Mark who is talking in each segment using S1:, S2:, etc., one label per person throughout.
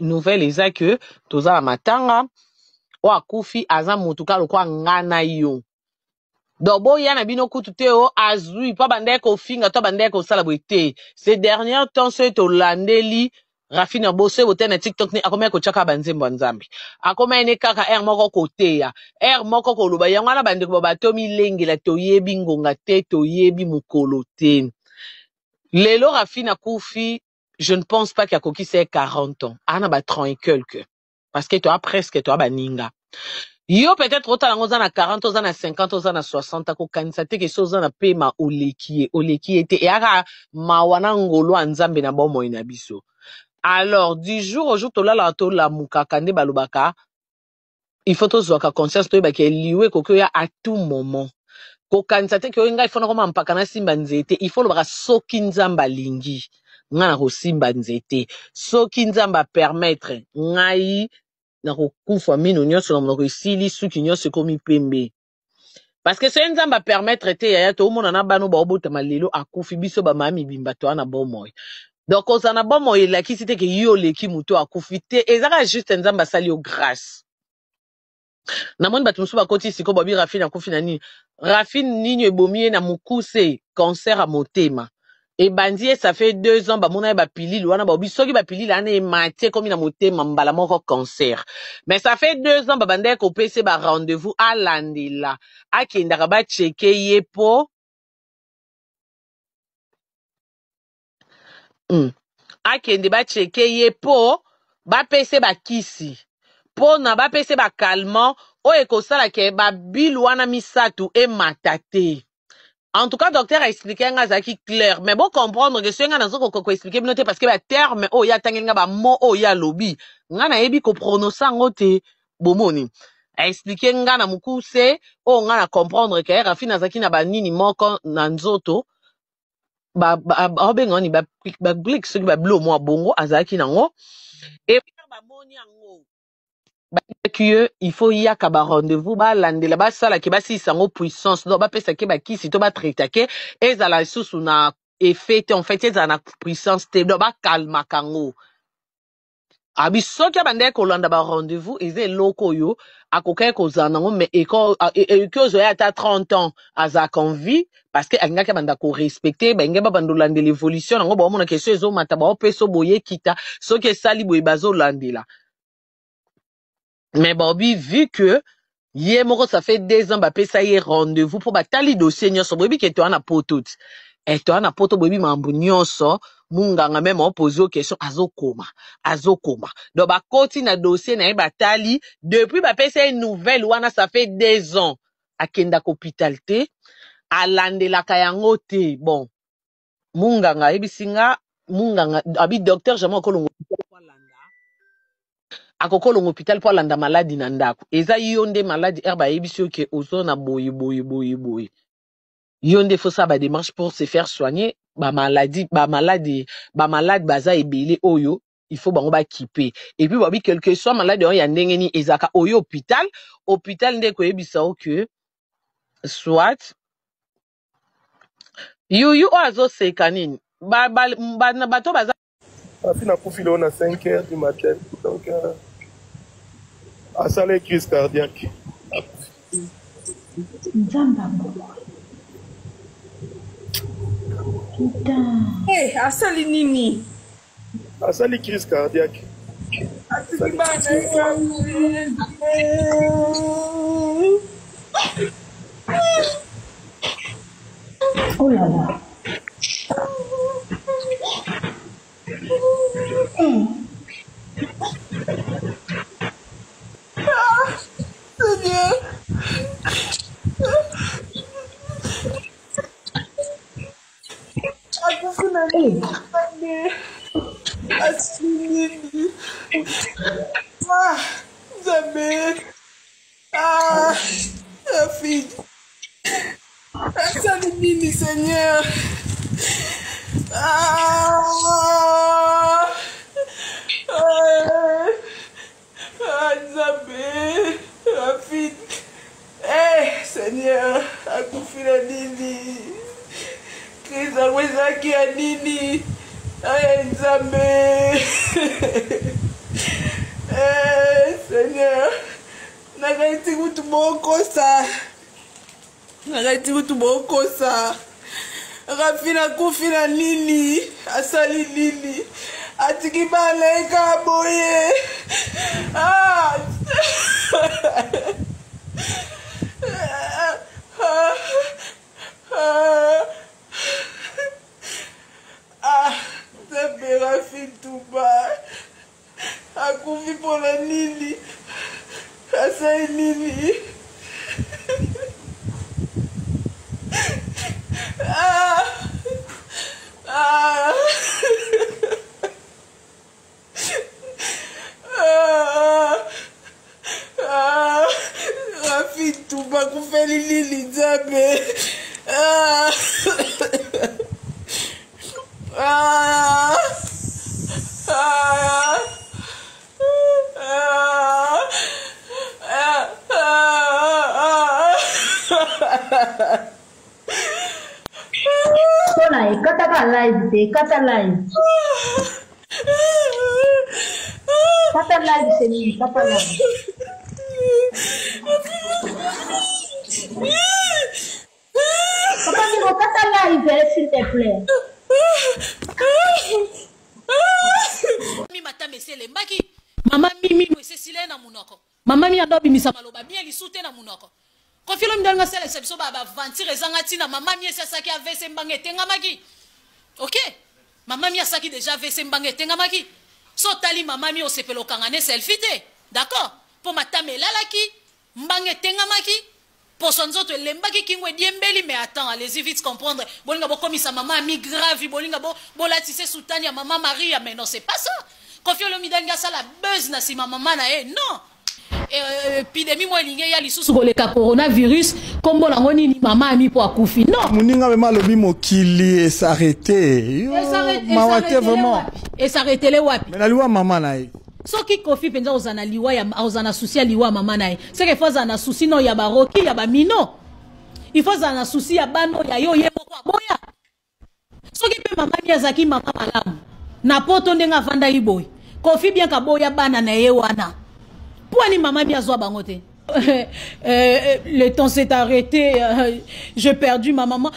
S1: Nouvelle eza que toza na matanga, oyo akufi aza mutu kaka lokola nga na yo. Donc boya na bino kutu te o azui po abandaki kofinga to abandaki kosala boye te. Ces derniers temps soki tolandeli Raphine Boso bote na TikTok ne akomaki kotiaka ba nzembo ya Nzambe. Akomaki ne kaka heure moko koteya, heure moko koloba yango wana bandeko ba bato milengela toyebi ngonga te, toyebi mokolo te. Lelo Raphine akufi, je ne pense pas qu'akokisi ye 40 ans. Ana ba 30 et quelques. Parce que toi presque toi baninga. Yo peut-être otala yango oza na 40, oza na 50, oza na 60, akokanisa te ke so oza na pema oleki ye, oleki ye te. Eyaka mawa na ngolu ya Nzambe na bomoi na biso. Alors, du jour au jour tolalaka tolamukaka nde balobaka il faut tozwaka conscience toyeba ke liwa ekoki oya à tout moment. Kokanisa te ke oyo ngai fona koma mpaka nasimba nzete. Il faut lobaka soki Nzambe alingi ngai nakosimba nzete. Soki Nzambe apermettre ngai nakokufa mino nyonso na monoko esili, suki nyonso ekomi pembe. Parce que soki Nzambe apermettre te yaya toomona na bano baobotama lelo akufi biso bamama mibimba toa na bomoi. Donc kozala na bomoi elakisi te ke yo oleki moto akufi te, eza kaka juste Nzambe asali yo grâce. Namoni bato mosusu bakoti sikoyo babi Raphine akufi na nini? Raphine nini ebomi ye na mokuse? Cancer ya motema ebandi ye, ça fait 2 ans bamona ye bapilili wana, baobi soki bapilili wana emati ekomi na motema mbala moko cancer. Mais ça fait 2 ans babandaki kopesa ye ba rendez-vous alandela, akendaka bacheke ye po akende bacheke ye po bapesa ye bakisi mpona bapesa ye bacalmant oyo ekosala ke babilu wana misato emata te. En tout cas, docteur a expliqué nga azalaki clair, mais bo comprendre que soki nga nazokoka koexpliquer bino te parce que baterme oyo ye atangeli nga, bamo oyo ye alobi nga nayebi koprononce yango te. Bomoni aexpliquer nga na mokuse oyo nga na comprendre ke Raphine azalaki na banini moko na nzoto, baobenga wani bablik soki babilo mwa bongo azalaki nango e bamoni yango bayebaki ye il faut yaka ba rendez-vous balandela basalaki basilisa yango puissance, donc bapesaki bakisi to batraitake ezala lisusu na effet te, en fait ezala na puissance te, donc bakalmaka yango. Abi soki abandaki kolanda ba rendez-vous eza eloko oyo akokaki kozala nango, mais ekoki ozwa ye ata 30 ans azalaka en vie parce que alingaki abanda korespecte balingi babanda olandela évolution nango, baomona question ezomata, baopesa boye ekita, soki esali boye bazolandela. Mais baobi vu que ye moko ça fait 2 ans bapesa ye rendez-vous mpo batali dossier nyonso, boyebi ke toa na poto ti e toa na poto, boyebi mambo nyonso, munganga meme aopose yo question azokoma azokoma, donc bakoti na dossier na ye batali depuis bapesa ye nouvelle wana ça fait 2 ans akendaka hôpital te, alandelaka yango te. Bon, munganga ayebisi nga, munganga abi docteur jamais akolongo akokolonga hôpital mpo alanda maladi na ndako. Eza yo nde maladi ere bayebisi yo ke ozo na boye boye boye boye, yo nde faut sala badémarche pour se faire soigner. Bamaladi bamaladi bamaladi baza ebele oyo il faut bango bakipe. Et puis babi quelque soit maladi oyo ya ndenge nini ezalaka oyo hôpital, hôpital nde ekoyebisa yo ke soit yuyu oyo azoseka nini bato baza.
S2: Raphine akufi lelo na 5 heures du matin, donc asala crise cardiaque.
S3: Nzambe aboko. Putain.
S4: Eh, asali nini?
S2: Asali crise cardiaque.
S4: Atiki bana ye.
S3: Oh là là. Eh.
S4: Seigneur. Akufi na
S3: Eh.
S4: nini? Asali nini? Ah, Nzambe. Ah, Raphine. Asali nini, Seigneur? Ah, ah, ah, Nzambe. Raphine. Eh, Seigneur, akufi na nini? Crise yango ezalaki ya nini? Ay, Nzambe. Eh, Seigneur, nakanisi kutu bokosa, nakanisi kutu bokosa. Rafine akufi na nini? Asali nini? Atiki bana ye kaka boye. Ah! Ah, Nzambe Rafine Tumba akufi mpona nini? Asali nini? Ah, ah. Ah, ah, Rafi Tumba akufeli nini Nzambe? Ah. Ah. Ah. Ah. Ah. Ah. Ah.
S3: Mpona ekataka live te ekata live kata live Celine kata live papa Miro kata live eh, s'il te plaît.
S5: Mimi matama esi elembaki mama mimi esesila ye na monoko. Mama mi ando abimisa maloba bien lisu te na munoko. Koffi Olomide alinga asalisa biso ba aventure ezanga tina. Mama mi esi asaki AVC mbanga etengamaki. Ok? Mama mi asaki deja AVC mbanga etengamaki. So otali mama mi osepela okanga ne selfie te. D'accord? Po matama elalaki, mbanga etengamaki, poso nzoto elembaki, kingo ediembeli, mais attends, allez-y vite comprendre. Bolinga bokomisa mama mi grave, bolinga bo bolatise soutane ya mama Maria, mais non, c'est pas ça. Koffi Olomide alingi asala buzz na sima mama na ye. Non. Epidemie mo elingi eya lisusu koleka coronavirus, kombo nango nini, mama ami po akufi. Non.
S6: Moninga mema alobi mokili esarrete. Mawa te vraiment.
S5: Esarretele wapi?
S6: Mais na liwa mama na ye.
S5: Soki Koffi penza ozana na liwa ya ozana na souci ya liwa mama na ye. C'est que faut azana na souci no ya baroki ya bamino. Il faut azana na souci ya bano ya yo ye moko aboya. Soki pe mama ni azaki mama malamu na poto ndenge avandaki boye, Koffi bien kaboya bana na ye wana, pwani mama mi azwa bango te. Le temps s'est arrêté, j'ai perdu ma maman.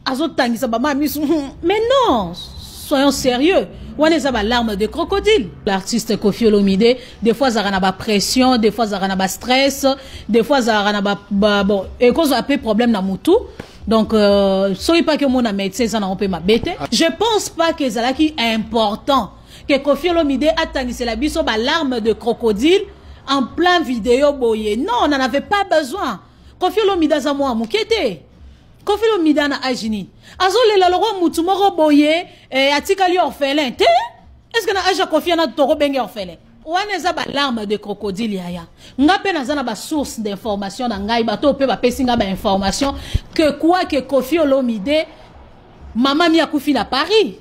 S5: Azotangisa mama misu. Mais non, soyons sérieux. Wana eza ba larmes de crocodile. L'artiste Koffi Olomide, des fois azalaka na ba pression, des fois azalaka na ba stress, des fois azalaka na ba bon, ekozwa pe problème na mutu. Donc soki pas que mona médecin eza nango pe mabe te. Je pense pas que ezalaki important que Koffi Olomide atangisela biso ba larmes de crocodile en plein vidéo boye. Non, on n'en avait pas besoin. Koffi Olomide aza mwa moke te. Koffi Olomide na âge nini? Azolela lokwa mutu moko boye, atikali orphelin te. Est-ce que na âge ya Koffi ana toko benge orphelin? Wana eza ba larmes de crocodile yaya. Nga pe naza na ba source d'information na ngai, bato pe ba pesi nga ba information que quoi que Koffi Olomide mama mi akufi na Paris.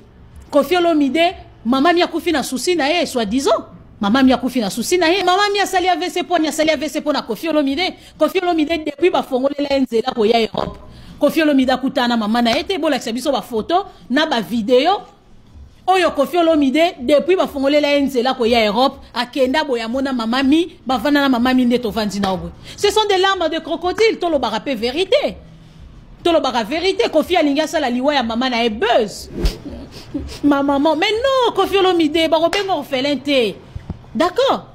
S5: Koffi Olomide mama mi akufi na souci na ye, soi-disant. Mama mi akufi na souci na ye. Mama mi asali AVC po ni asali AVC po na Koffi Olomide. Koffi Olomide depuis ba fongolela ye nzela koya Europe. Koffi Olomide akutana mama na ye te, bolakisa biso ba photo na ba video. Oyo Koffi Olomide depuis ba fongolela ye nzela koya Europe, akenda boya mona mama mi, bavanda na mama mi nde tovandi na obwe. Ce sont des larmes de crocodile, tolobaka pe vérité. Tolobaka vérité, Koffi alingi asala liwa ya mama na ye buzz. Ma maman, mais non, Koffi Olomide, bakobenga orphelin te. D'accord?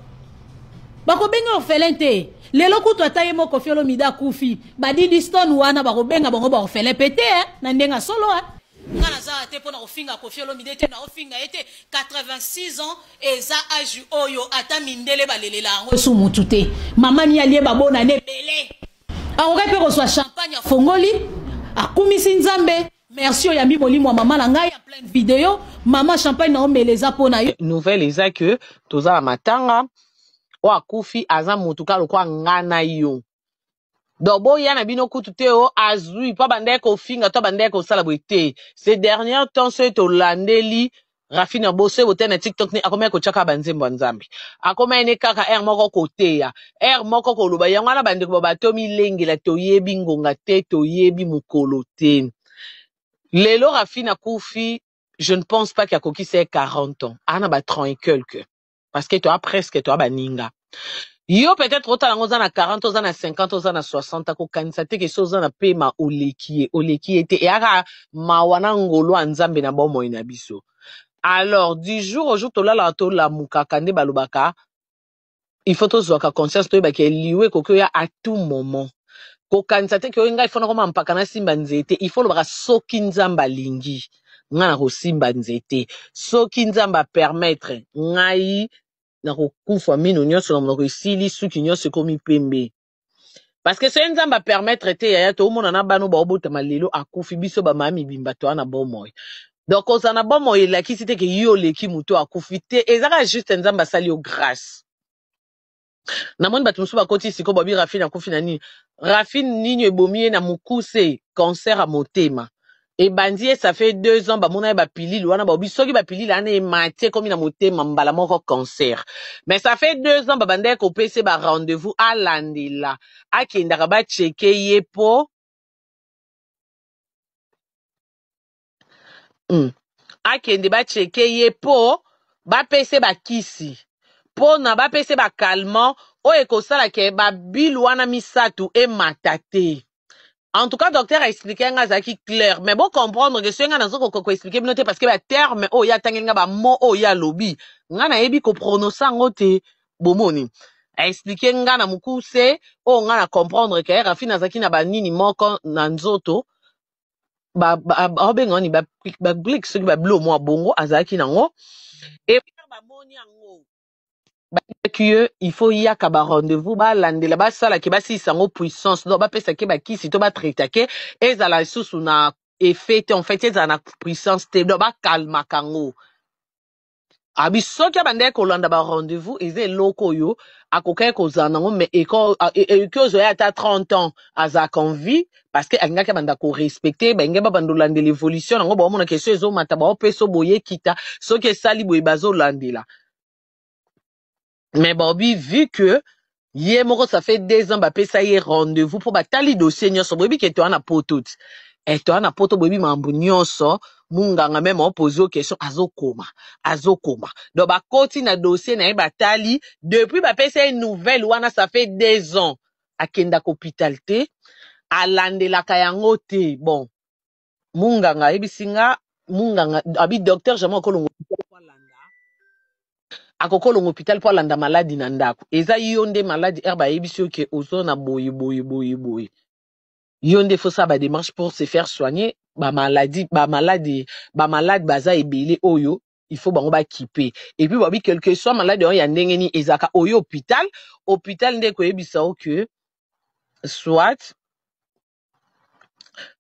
S5: Bakobenga orphelin te. Lelo kutu ata ye moko Koffi Olomide akufi, ba Didi Stone wana bakobenga bango ba orphelin pe te, hein? Na ndenga solo, hein? Nga naza te pona kofinga Koffi Olomide te, na ofinga ye te. 86 ans eza âge oyo ata mindele balelela yango su mutu te. Mama mi alie babona ne ebele. Akoki pe kozwa champagne afongoli, akumisi Nzambe, merci oyambi molimo ya mama na ngai en pleine vidéo, mama champagne na omela eza pona yo.
S1: Nouvelle eza que toza na matanga, oyo akufi aza mutu kaka lokola nga na yo. Donc boya na bino kutu te o azui po abandaki kofinga to abandaki kosala boye te. Ces derniers temps soki tolandeli Raphine Boso bote na TikTok ni akomaki kotiaka ba nzembo ya Nzambe. Akomaki ne kaka heure moko koteya, heure moko koloba yango wana bandeko ba bato milengela toyebi ngonga te, toyebi mokolo te. Lelo Raphine akufi, je ne pense pas qu'il akokisa ye 40 ans. Ana ba 30 et quelques. Parce que toa presque toa baninga. Yo peut-être otala yango oza na 40, oza na 50, oza na 60, akokanisa te ke so oza na pema oleki ye, oleki ye te. Eyaka mawa na ngolu ya Nzambe na bomoi na biso. Alors, du jour au jour tolalaka tolamukaka nde balobaka il faut tozwaka conscience toyeba ke liwa ekoki oya à tout moment. Kokanisa te ke oyo ngai fona koma mpaka nasimba nzete. Il faut olobaka soki Nzambe alingi ngai nakosimba nzete, soki Nzambe apermettre ngai nakokufa mino nyonso na monoko esili, suki nyonso ekomi pembe. Parce que soki Nzambe apermettre te, yaya, toomona na bano baobotama lelo akufi, biso bamama mibimba toa na bomoi. Donc kozala na bomoi elakisi te ke yo oleki moto akufi te, ezaka juste Nzambe asali yo grâce. Namoni bato mosusu bakoti sikoyo babi Rafine akufi na nini, Rafine nini ebomi ye na mokuse, cancer ya motema ebandi ye, ça fait 2 ans bamona ye bapilili wana, baobi soki bapilili wana emati ekomi na motema mbala moko cancer. Mais ça fait 2 ans babandaki kopesa ye ba rendez-vous, alandela, akendaka bacheke ye po akende bacheke ye mpo bapesa bakisi, mpona bapesa ba calmant oyo ekosala ke babilu wana misato emata te. En tout cas, docteur a expliqué nga, azalaki clair, mais bo comprendre que soki nga nazokoka koexpliquer bino te, parce que baterme oyo atangeli nga, bamo oyo alobi, nga nayebi koprononce yango te. Bomoni, aexpliquer nga na mokuse oyo nga na comprendre ke Rafine azalaki na banini moko na nzoto, baobenga wani bablik, soki babilo mwa bongo azalaki nango, et bamoni yango, bayebaki ye il faut yaka ba rendez-vous, balandela, basalaki basilisa yango puissance, donc bapesaki bakisi to batraitake ezala lisusu na effet te, en fait ezala na puissance te, donc bakalmaka yango. Abi soki abandaki kolanda ba rendez-vous, eza eloko oyo akokaki kozala nango, mais ekoki ozwa ye ata 30 ans azalaka en vie, parce que alingaki abanda korespecter, balingi babanda olandela évolution nango, baomona question ezomata, baopesa boye ekita, soki esali boye bazolandela. Mais baobi vu que ye moko ça fait 2 ans bapesa ye rendez-vous mpo batali dossier nyonso, boyebi ke toa na poto ti e toa na poto, boyebi mambo nyonso, munganga meme aopose yo question, azokoma azokoma. Donc bakoti na dossier na ye, batali depuis bapesa ye nouvelle wana, ça fait 2 ans akendaka hôpital te, alandelaka yango te. Bon, munganga ayebisi nga, munganga abi docteur jamais akolongo akokolonga hôpital mpo alanda maladi na ndako. Eza yo nde maladi ere bayebisi yo ke ozo na boye boye boye boye, yo nde faut sala badémarche pour se faire soigner. Bamaladi bamaladi bamalade baza ebele oyo il faut bango bakipe. Et puis babi quelque soit maladi oyo ya ndenge nini, ezalaka oyo hôpital, hôpital nde koyebisa yo ke soit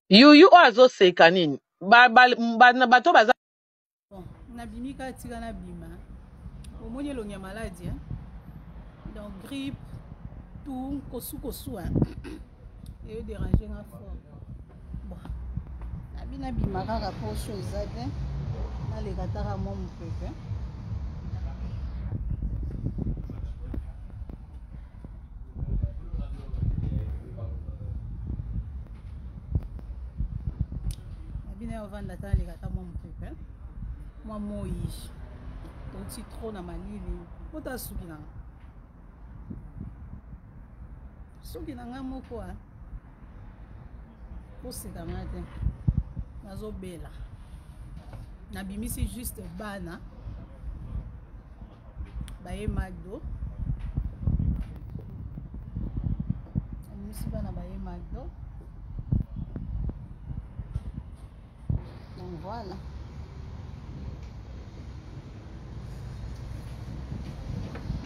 S1: yuyu oyo azoseka nini, bato baza.
S5: Bon, nabimi kaka, tika nabima. Omoni elongi ya maladi, hein? Donc grippe tout kosukosu, hein? Eyo dérange nga fort. Bon, nabi nabima kaka poso eza te, naleka taka mwa mopepe. Nabi na ovanda ta, naleka ta mwa mopepe, mwa moi, touti trop na malili. Ota suki na nga, suki na nga moko koseka nga te, nazobela. Nabimisi juste bana baye Magdo, nabimisi bana baye Magdo. Donc voilà.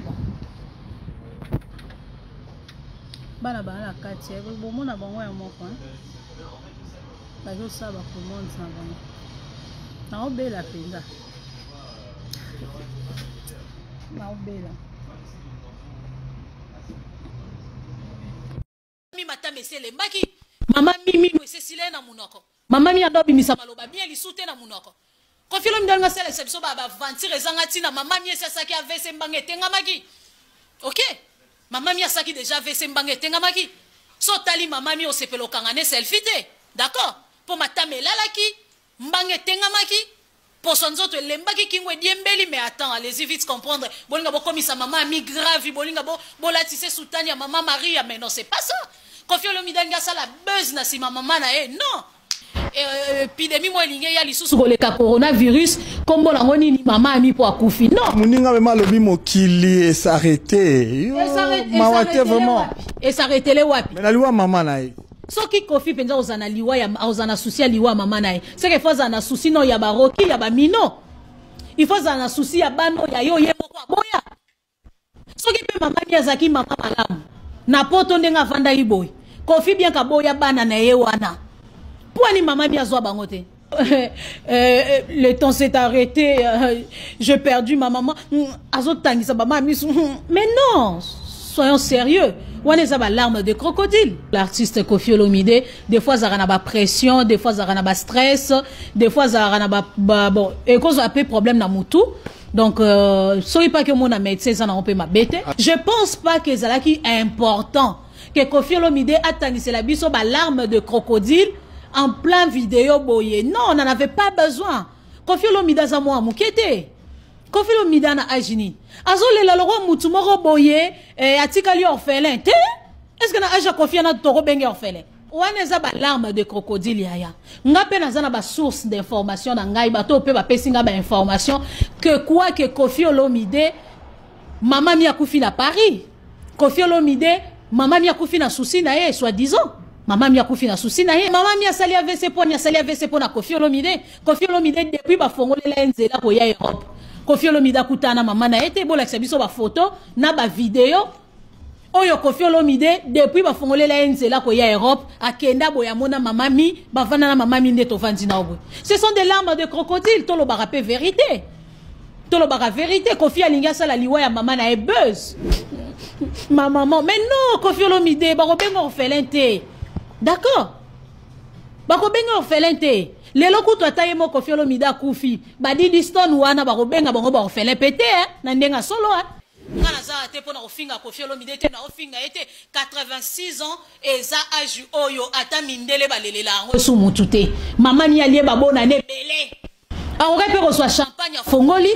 S5: Bon. Bana baa na kati, bomona bango ya moko bazosala bacommande na bango. Naobela mpenza, naobela.
S7: Mimi matama esi elembaki mama Mimi, esi esila ye na monoko. Mama Mi ando abimisa maloba bien lisu te na monoko. Koffi Olomide alinga asalisa biso ba aventure ezanga ntina. Mama Mi esi asaki AVC, mbanga etengamaki. Ok, mama Mi asaki déjà AVC, mbanga etengamaki. So otali mama Mi, osepela okanga ne selfie te, d'accord, mpo matama elalaki, mbanga etengamaki.
S5: Poso nzoto elembaki kingo ediembeli mais attends allez-y vite comprendre bolinga bokomisa mama ami grave bolinga bo bolatise soutane ya mama Maria mais non c'est pas ça Koffi Olomide alingi asala buzz na sima mama na ye non euh, epidemie moko elingi eya lisusu koleka coronavirus nkombo nango nini mama ami mpo akufi non
S6: moninga mema alobi mokili esarrete mawa te vraiment
S5: esarretele wapi
S6: me naliwa mama na ye
S5: soki kofi mpenza ozala na liwa ya ozala na souci ya liwa ya mama na ye seke ifo azala na souci no ya baroki ya bamino ifo azala na souci ya bana oyo ya yo ye moko aboya soki mpe mama mi azalaki mama malamu na poto ndenge avandaki boye kofi bien kaboya bana na ye wana mpo ani mama mi azwa bango te euh, euh, le temps s'est arrêté euh, j'ai perdu ma maman hmm, azotangisa bama misu hmm, mais non soyons sérieux wana eza balarme de crocodile l'artiste kofi olomide des fois azalaka na bapression des fois azalaka na bastress des fois azalaka na ba, ba, bon ekozwa mpe problème na motu donc euh, soki mpaki omona médecin eza nango mpe mabe te je pense pas que ezalaki important que Koffi Olomide atangisela biso ba larmes de crocodile en plein vidéo boye non on n'en avait pas besoin Koffi Olomide aza mwa moke te Koffi Olomide na age nini azolela lokwa mutu moko boye eh, atikali orphelin te est ce que na age ya Koffi ana tokobenge orphelin wana eza balarme de crocodile yaya nga mpe naza na basource d'information na ngai bato oyo mpe bapesi nga bainformation que quoi que Koffi Olomide mama mi akufi na Paris Koffi Olomide mama mi akufi na souci na ye soit disant mama mi akufi na souci na ye mama mi asali AVC mpo ni asali AVC mpo na Koffi Olomide Koffi Olomide depuis bafongolela ye nzela koya Europe Koffi Olomide akutana na mama na ye te bolakisa biso bafoto na bavideo oyo Koffi Olomide depuis bafongolela ye nzela koya Europe akenda boye amona mama mi bavanda na mama mi nde tovandi na boye ce sont des larmes de crocodile tolobaka mpe verité tolobaka verité kofi alingi asala liwa ya mama na ye buzz ma maman mais non kofi olomide bakobenga orphelin te d'accord bakobenga orphelin te lelo kutu ata ye moko kofi olomide akufi badidi stone wana bakobenga bango baorphelin mpe te na ndenge ya solo nga naza te mpo na kofinga kofi olomide te naofinga ye te 86 ans eza age oyo ata mindele balelela yango esu mutu te mama ni alie babonane ebele akokaki mpe kozwa champagne afongoli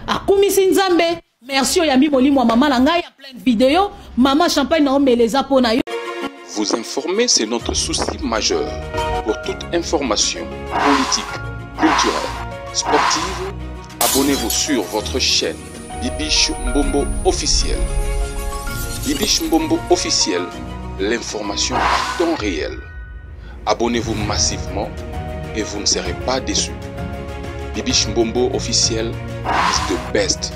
S5: akumisi nzambe merci oyambi molimo ya mama na ngai ya pleine video mama champagne na omela eza mpo na yo
S8: Vous informer, c'est notre souci majeur. Pour toute information politique, culturelle, sportive, abonnez-vous sur votre chaîne Bibiche Mbombo officiel. Bibiche Mbombo officiel, l'information à temps réel. Abonnez-vous massivement et vous ne serez pas déçus. Bibiche Mbombo officiel is the best.